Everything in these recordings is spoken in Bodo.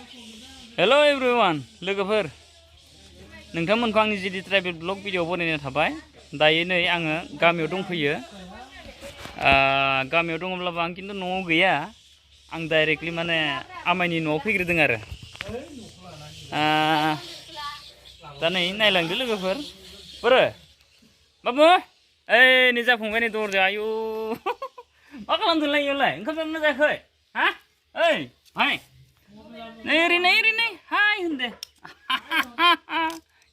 Hello everyone, लोगोफोर नोंथांमोनखौ आंनि जिदि ट्राइबेल ब्लग भिडिअ बनायनो थाबाय दायो नै आङो गामियाव दंफैयो गामियाव दङब्लाबो आं खिन्थु न'आव गैया आं डाइरेक्टलि माने आमाइनि न'आव फैग्रोदों आरो दा नै नायलांदो लोगोफोर बोरो बाबु ओइ नै जाफंबाय नै दरजा आयु मा खालामदोंलाय इयावलाय ओंखाम जानो जायाखै हा ओइ भाई नै ओरै हाय होनदे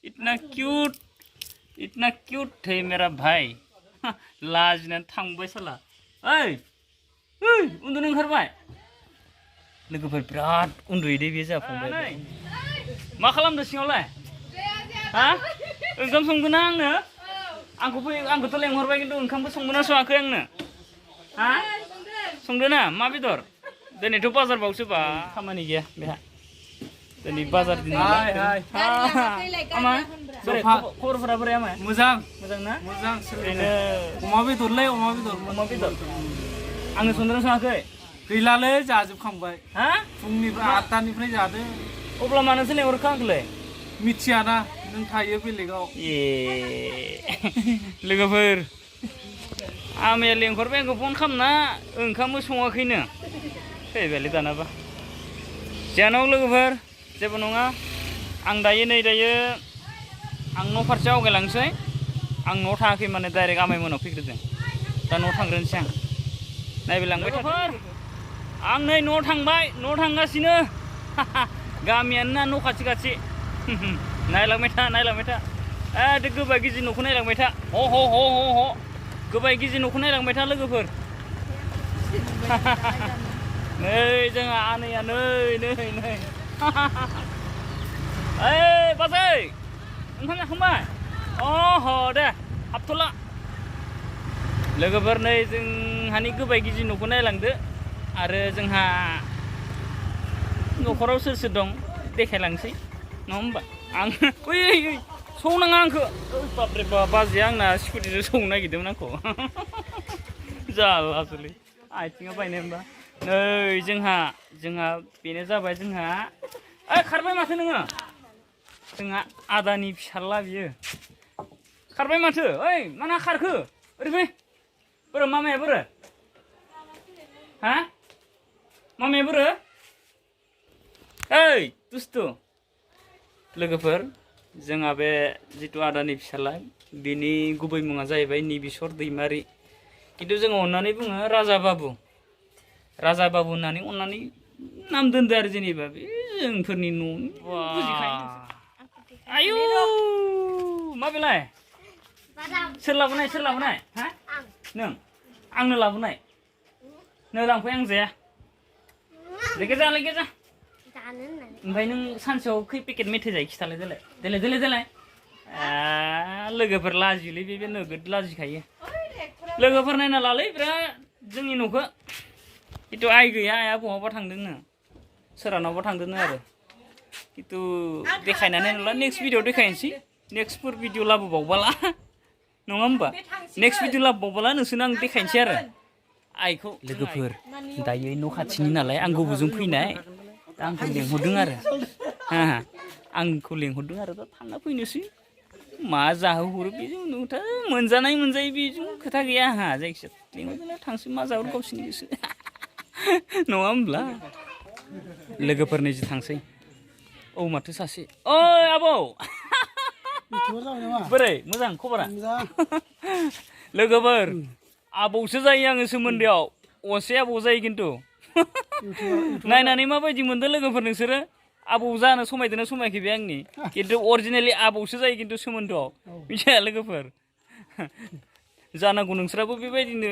इतना क्यूट थे मेरा भाई लाजिनानै थांबाय साला ओइ उन्दुनो ओंखारबाय लोगोफोर बिराद उन्दुयो दे बे जाफंबाय मा खालामदों सिङावलाय हा ओंखाम संगोना आंनो आंखौथ' लेंहरबाय खिन्थु ओंखामबो संगोना सङाखै आंनो हा संदो ना मा बेदर दिनैथ' बाजारबावसो बा खामानि गैया बेहा दिनै बाजार दिन आमा बोरै खबरफोरा बोरै आमा मोजां ना मोजां ओरैनो अमा बेदरलै अमा बेदर आंनो संदोना सङाखै गैलालै जाजोबखांबाय हा फुंनिफ्राय 8टानिफ्राय जादों अब्ला मानोसो लेंहरखो आंखौलाय मिथियाना नों थायो बेलेगाव लोगोफोर आमाया लेंहरबाय आंखौ फन खालामना ओंखामबो सङाखैनो फैबायलै दानाबा जानाव लोगोफोर जेबो नङा आं दायो आं न' फारसे आवगायलांसै आं न'आव थाङाखै माने डाइरेक्ट आमाइ मोनाव फैग्रोदों दा न'आव थांग्रोनोसै आं नायलांबाय थाफोर आं नै न'आव थांगासिनो गामियानो ना न' खाथि नायलांबाय था दे गोबाय गिजि न'खौ नायलांबाय था ह गोबाय गिजि न'खौ नायलांबाय था लोगोफोर नै जोंहा आनैया नै ओइ बाजै ओंखाम जाखांबाय अह दे हाबथ'ला लोगोफोर नै जोंहानि गोबाय गिजि न'खौ नायलांदो आरो जोंहा न'खराव सोर दं देखायलांसै नङा होमबा आं ओइ सौनाङा आंखौ बाब्रे बाब बाजैया आंना स्कुटिजों सौनो नागिरदोंमोन आंखौ जालासोलै आथिङा बायनाय होनबा नै जोंहा बेनो जाबाय जोंहा खारबाय माथो नोङो जोंहा आदानि फिसाला बियो खारबाय माथो ओइ माना खारखो ओरै फै बोरो मामाया बोरो हा मामाया बोरो ओइ दुस्थु लोगोफोर जोंहा बे जितु आदानि फिसाला बिनि गुबै मुङा जाहैबाय निबिस्वर दैमारि खिन्थु जोङो अननानै बुङो राजा बाबु होननानै अननानै नाम दोनदो आरो जेनेबा बे जोंफोरनि न'नि बुजिखायो आयु माबेलाय सोर लाबोनाय हा नों आंनो लाबोनाय नो लांफै आं जाया लेके जा ओमफ्राय नों सानसेयाव खै पेकेट मेथाइ जायो खिथालाय देलाय लोगोफोर लाजियोलै बे नोगोद लाजिखायो लोगोफोर नायना लालै बिराद जोंनि न'खौ खिन्थु आइ गैया आइया बहाबा थांदोंनो सोरहानावबा थांदोंनो आरो खिन्थु देखायनानै नंला नेक्स्ट भिडिअ देखायनोसै नेक्स्टफोर भिडिअ लाबोबावबाला नङा होमबा नेक्स्ट भिडिअ लाबोबावबाला नोंसोरनो आं देखायनोसै आरो आइखौ लोगोफोर दायो न' खाथिनि नालाय आं गुबुनजों फैनाय दा आंखौ लेंहरदों आरो दा थांना फैनोसै मा जाहोहरो बेजों नोंथा मोनजायै बेजों खोथा गैया आंहा जायखिजाया लेंहरदोंना थांसै मा जाहरो गावसोरनि गोसो नङा होमब्ला लोगोफोरनि जि थांसै औ माथो सासे ओइ आबौ बोरै मोजां खबरा लोगोफोर आबौसो जायो आङो सोमोन्दोआव असे आबौ जायो खिन्थु नायनानै माबायदि मोनदों लोगोफोर नोंसोरो आबौ जानो समायदोंना समायाखै बे आंनि खिन्थु अरिजिनेलि आबौसो जायो खिन्थु सोमोन्दोआव मिथिया लोगोफोर जानांगौ नोंसोराबो बेबायदिनो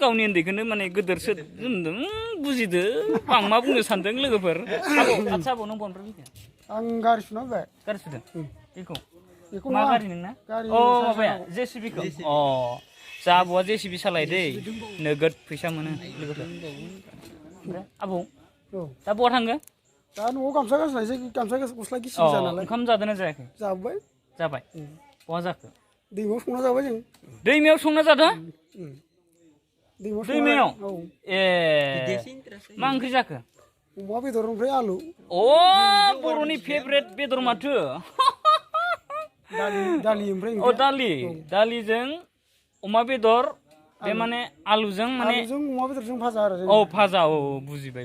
गावनि उन्दैखौनो माने गोदोरसो होनदों बुजिदो आं मा बुंनो सानदों लोगोफोर आदसा आबौ नों बनफ्राय फैदों आं गारि सुनांबाय गारि सुदों बेखौ मा गारि नोंना अ माबाया जेसिबिखौ अ जा आबौआ जेसिबि सालाय दै नोगोद फैसा मोनो लोगोफोर ओमफ्राय आबौ दा बहा थांगो दा न'आव गामसा गस्ला गिसि जानालाय ओंखाम जादोंना जायाखै जाबाय बहा जाखो दैमायाव संना जाबाय जों दैमायाव संना जादों दैमायाव ए मा ओंख्रि जाखो अमा बेदर ओमफ्राय आलु अ बर'नि फेभरेट बेदर माथो दालि ओमफ्राय अ दालिजों अमा बेदर बे माने आलुजों माने आलुजों अमा बेदरजों भाजा आरो औ भाजा औ बुजिबाय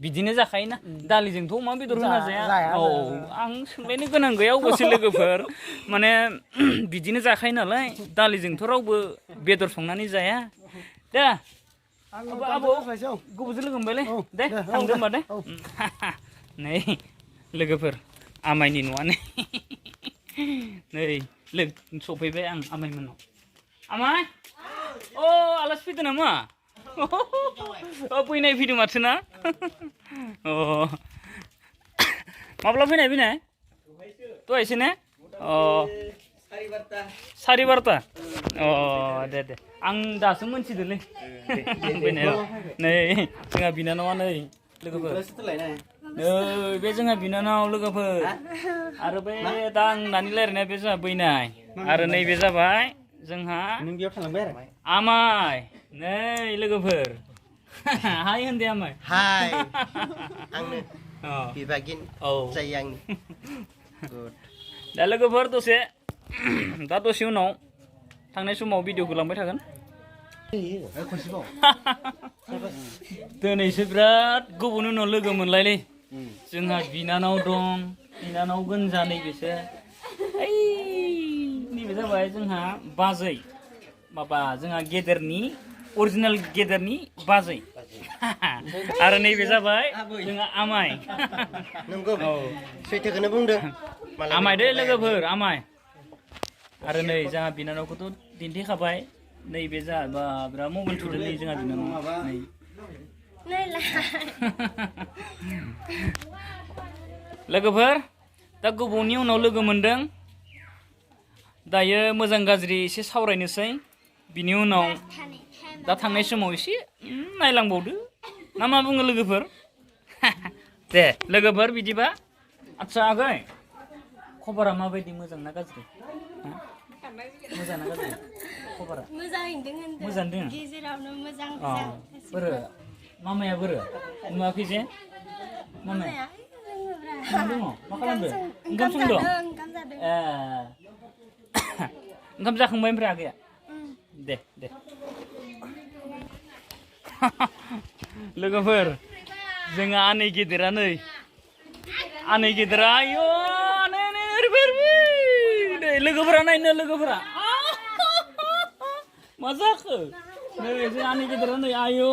बिदिनो जाखायोना दालिजोंथ' अमा बेदर होना जाया औ आं सोंलायनो गोनां गैया अबसे लोगोफोर माने बिदिनो जाखायो नालाय दालिजोंथ' रावबो बेदर संनानै जाया दे आबौ गोबावजों लोगो मोनबायलै दे थांदो होमबा दे नै लोगोफोर आमाइनि न'आनो नै सफैबाय आं आमाइमोननाव आमाइ अ आलासि फैदों नामा फैनाय फैदों माथो ना अ माब्ला फैनाय दहायसो ने अ सारि बार'ता अ दे आं दासो मोनथिदोंलै फैनाया नै जोंहा बिनानावा नै लोगोफोर बे जोंहा बिनानाव लोगोफोर आरो बे दा आं दानि रायज्लायनाया बे जोंहा बैनाय आरो नैबे जाबाय जोंहा आमाइ नै लोगोफोर हाय होनदे आमाइ हाय आंनो बिबागिन जायो आंनि दा लोगोफोर दसे उनाव थांनाय समाव भिडिअखौ लांबाय थागोन दिनैसो बिराद गोबावनि उनाव लोगो मोनलायलै जोंहा बिनानाव दं बिनानाव गोनजा नैबेसो नैबे जाबाय जोंहा बाजै माबा जोंहा गेदेरनि अरिजिनेल गेदेरनि बाजै आरो नैबे जाबाय जोंहा आमाइ नंगौ सैथोखौनो बुंदों आमाइ दे लोगोफोर आमाइ आरो नै जोंहा बिनानावखौथ' दिन्थिखाबाय नैबे जाबा बिराद मबाइल थुदों नै जोंहा बिनानाव नै लोगोफोर दा गोबावनि उनाव लोगो मोनदों दायो मोजां गाज्रि एसे सावरायनोसै बिनि उनाव दा थांनाय समाव एसे नायलांबावदो ना मा बुङो लोगोफोर दे लोगोफोर बिदिबा आदसा आगै खबरा माबायदि मोजां ना गाज्रि मोजां ना गाज्रि खबरा मोजां दों गेजेरावनो मोजां बोरो मामाया बोरो नुवाखै जे मामाया दङ मा खालामदों ओंखाम संदों ओंखाम जाखांबाय ओमफ्राय आगैया दे लोगोफोर जोंहा आनै गेदेरा आयौ नै लोगोफोरा नायनो लोगोफोरा मा जाखो नै जों आनै गेदेरा नै आयौ